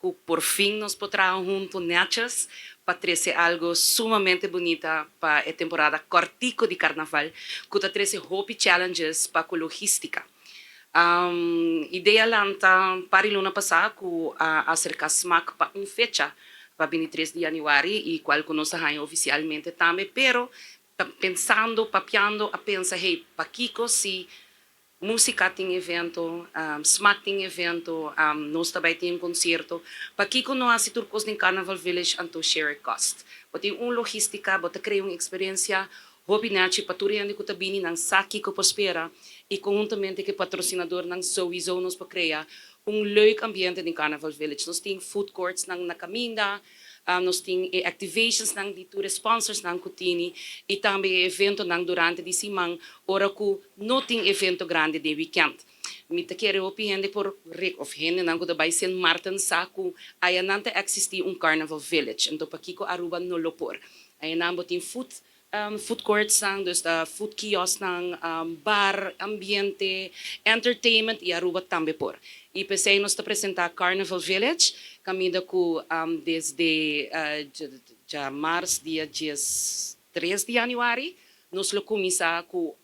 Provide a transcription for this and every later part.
Cu por fin nos por traha hunto netjes pa trece algo sumamente bunita pa e temporada cortico di Carnaval, cu ta trece hopi challenges pa cu logistica. Idea a lanta par di luna pasa cu a acerca SMAC pa un fecha pa 23 di januari y cual cu nos a haya oficialmente tambe, pero pensando, papiando, a pensa, hey, pakico si musica tin evento, SMAC tin evento, nos tambe tin un concierto, pakico no haci tur cos den Carnival Village anto share cost? Bo tin un logistica, bo ta crea un experiencia hopi nechi pa tur hende cu ta bini, nan sa kico por spera y conhuntamente cu patrocinador nan sowieso nos por crea un leuk ambiente den Carnival Village. Nos tin food courts nan na caminda, nos tin activations nan di tur sponsors nan cu tin y tambe evento nan durante di siman ora cu no tin evento grandi di weekend. Mi ta kere hopi hende por rek of hende nan cu ta bay Sint Maarten sa cu aya nan ta existi un Carnival Village. Anto pakico Aruba no lo por? Aya nan bo tin food courts nan, dus de food kiosk nan, bar, ambiente, entertainment y Aruba tambe por. Y p'esey nos ta presenta Carnival Village, caminda cu desde diamars dia 3 di januari, nos lo cuminsa cu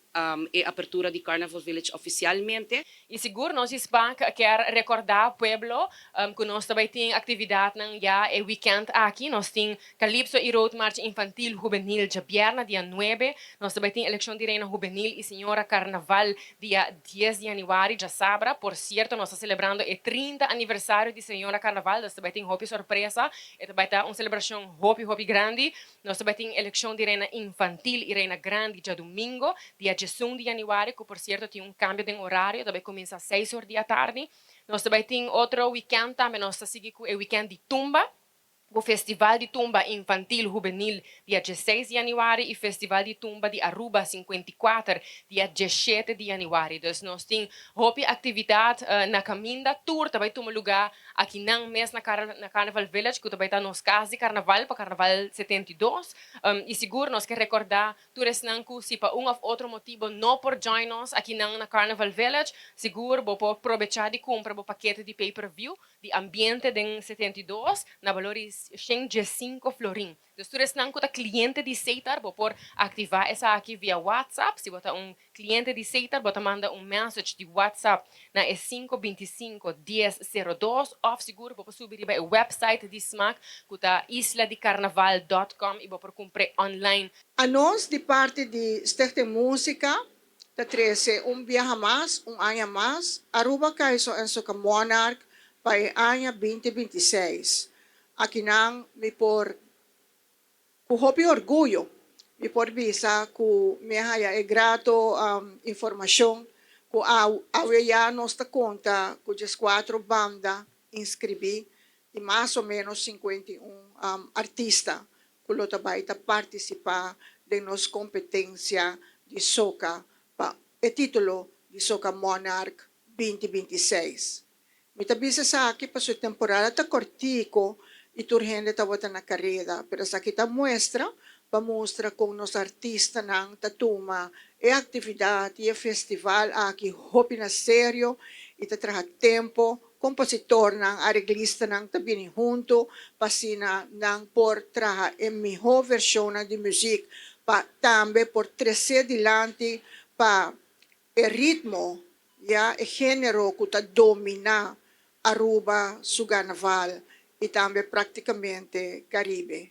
e apertura di Carnival Village oficialmente. Y sigur nos SMAC kier recorda pueblo cu nos tambe tin actividad nan ya e weekend aki. Nos tin Calypso y Road March Infantil Juvenil diabierna dia 9. Nos tambe tin eleccion di Reina Juvenil y Señora Carnaval dia 10 di januari, diasabra. Por cierto, nos ta celebrando e 30 aniversario di Señora Carnaval. Nos tambe tin hopi sorpresa. Y tambe ta un celebracion hopi hopi grandi. Nos tambe tin eleccion di Reina Infantil y Reina Grandi diadomingo, dia 11 di januari, cu por cierto tin un cambio di horario, tambe cuminsa 6 or di atardi. Nos tambe tin otro weekend tambe, nos ta sigui cu e weekend di Tumba, o Festival di Tumba Infantil Juvenil dia 16 di januari y Festival di Tumba di Aruba 54 dia 17 di januari. Dus nos tin hopi actividad na caminda. Tur ta bay tuma lugar aki nan mes na Carnival Village, cu tambe ta nos cas di Carnaval pa Carnaval 72. Y sigur nos kier recorda tur esnan cu si pa un of otro motibo no por join nos aki nan na Carnival Village, sigur bo por aprovecha di cumpra e pakete di pay-per-view di ambiente den 72 na valor di 105 florin. Dus tur esnan cu ta cliente di Setar, bo por activa esaki via WhatsApp. Si bo ta un cliente di Setar, bo ta manda un message di WhatsApp na e 525 1002 of sigur bo por subi riba e website di SMAC, cu ta isladicarnaval.com, y bo por cumpra online. Anos, di parti di Stichting Musica, ta trece un biaha mas, un aña mas, Aruba Caiso en Soca Monarch pa aña 2026. Aki nan mi por cu hopi orguyo, mi por bisa cu mi a haya e grato informacion cu awe ya nos ta conta cu 4 banda inscribi y mas o menos 51 artista cu lo bay ta participa den nos competencia di soca pa e titulo di Soca Monarch 2026. Mi ta bisa esaki paso temporada ta cortico y tur hende tabata na careda, pero esaki ta muestra pa mustra con nos artistanan ta tuma e actividad y e festival aki hopi na serio y ta traha tempo, compositornan, areglistanan ta bini hunto pa asina nan por traha e miho version di music pa tambe por trece dilanti pa e ritmo ya e genero cu ta domina Aruba su carnaval y tambe practicamente Caribe.